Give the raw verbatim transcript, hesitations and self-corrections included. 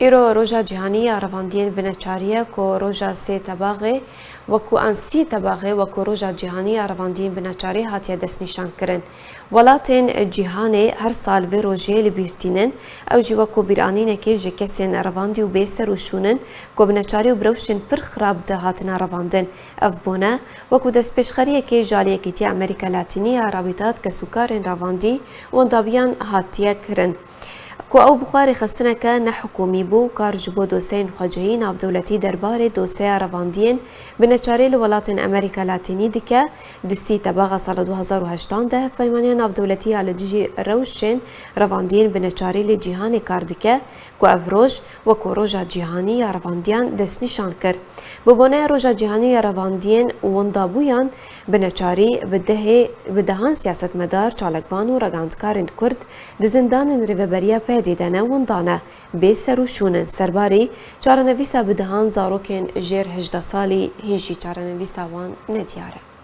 Îro Roja Cîhanî ya Revandiyên Bineçarî ye ku roja sê Tebaxê wekû an sî Tebaxê wekû Roja Cîhanî ya Revandiyên Bineçarî hatiye destnîşankirin. Welatên cîhanê her sal vê rojê li bîr tînin, ew jî wekû bîranînekê ji kesên revandî û bê ser û şûn in ku bi neçarî û bi rewşên pir xirab de hatine revandin. Ev bûne wekû destpêşxeriyekê ji alî Yekîtiya Amerîka Latînî ya Rabîtat Kesûkarên Revandî û Wendabiyan hatiye kirin. Ku ew bi xwe rêxistineke nehikûmî bû, kar ji bo doseyên xwecihî navdewletî derbarê doseya revandiyên bineçarî li welatên Amerîka Latînî dike. Di sî Tebaxa sala du hezar û heştan de Hevpeymaniya Navdewletî ya li dijî rewşên revandiyên bineçarî li cîhanê kar dike, ku ev roj wekû Roja Cîhanî ya Revandiyan destnîşan kir. Bi boneya Roja Cîhanî ya Revandiyên Wendabûyan Bineçarî bi dehê, bi dehan siyasetmedar, çalakvan û regandkarên Kurd di zindanên Rêveberiya P Y D'ê de ne winda ne, bê ser û şûn in. Serbarî çarenivîsa bi dehan zarokên jêr hejdeh salî hîn jî çarenivîsa wan nediyar e.